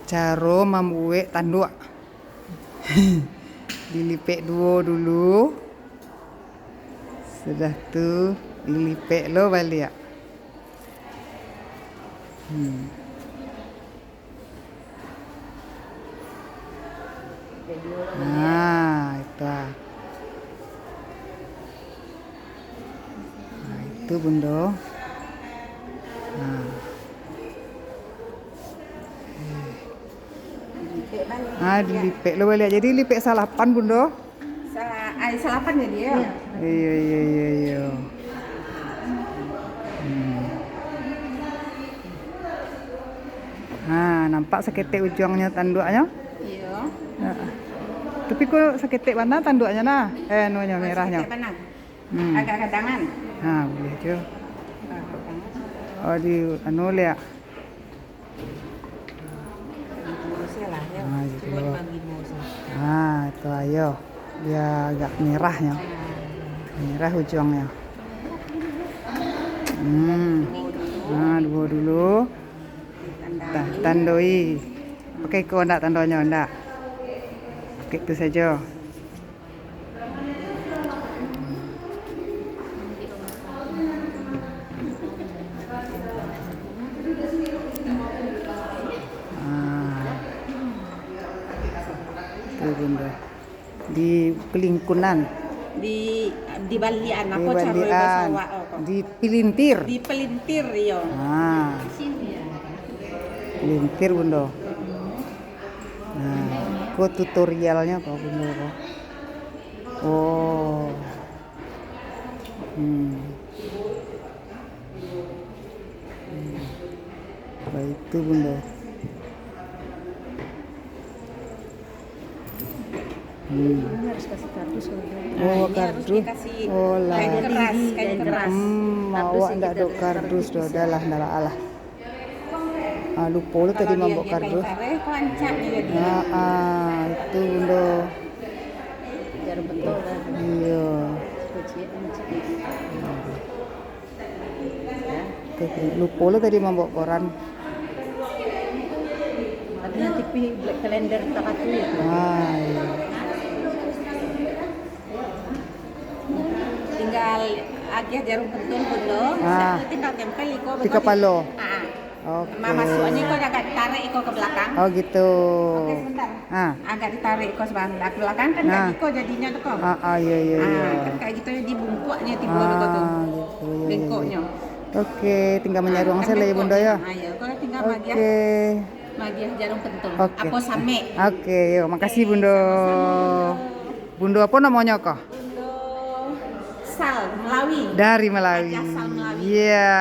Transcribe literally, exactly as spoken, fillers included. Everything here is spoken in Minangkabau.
Caro mambuek tanduak. Dilipek duo dulu. Sudah tu, dilipek lo baliak. Hmm. Nah, itu ah. Nah, itu, Bundo. Nah. Ah, dilipek lo baliak. Jadi lipek salapan, Bundo. Sa-, ai, salapan jadi, yo? Iyo, iyo, iyo, iyo. Hmm. Ha, nampak saketek ujuangnyo tanduaknyo? Iyo. Ha. Tapi kok saketek bana tanduaknyo nah? Eh, anunyo, merahnyo. Saketek bana. Hmm. Agak gadangan. Ha, buliah jo. Agak gadangan. Oh, di anu liak. Bungkusnyo lah, yo. Ah, gitu. Cuman bagi bungkusnyo. Ah, itu ayo. Dia agak merahnyo. Ah. Merah ujuangnyo. Hmm. Ah, duo dulu. Ditandai. Ta-, tandoi. Pakai iko ndak tandonyo, ndak? Pakai itu sajo. Ah. Tu, Bundo. Di kelingkunan. Di, di balian, apo caro bahasa awak ko? Di pelintir. Di pelintir, iyo. Ah. Pelintir, Bundo. Nah, ko tutorialnyo ko, Bundo ko. Oh. Hmm. Hmm. Baitu, Bundo. Hmm. Ini harus kasih kardus kalau dia. Oh, ini harus kardus. Dikasih kain keras, kain keras. Hmm, awak ndak ado kardus doh, dah lah, dah lah, alah. Ah, lupo lo tadi mambaok kardus. Kalau dia, dia kain karet, kok rancak dia jadi. Ah, ah, itu, Bundo. Jarum pentul, kan? Iyo. Kecil, kecil. Oke, lupo lo tadi mambaok koran. Tapi nanti pi black calendar tak patuh ya. Ah, iyo. Tinggal agiah jarum pentul, Bundo. Ah. Tinggal tempel iko. Di kapalo. Ah. Oke. Mamasuaknyo iko agak ditarik iko ke belakang. Oh, gitu. Oke, sebentar. Ah. Agak ditarik iko sebelah belakang, kan, ah, jadi iko jadinyo tu ko. Ah, ah, iyo, iyo, iyo. Ah, kan kayak gitu, jadi bungkuaknyo tibo tu ko tu. Ah, gitu, iyo, iyo, iyo. Bengkoknyo. Oke, tinggal manyaruang sajo lah, yo, Bundo, yo. Ah, iyo. Kalau tinggal magiah, oke, magiah jarum pentul. Oke. Apo samek. Oke, yo, makasih, Bundo. Oke, sama-sama, Bundo. Bundo apo namonyo ko? Bundo Sal Melawi. Dari Melawi. Hajah Sal Melawi. Iya.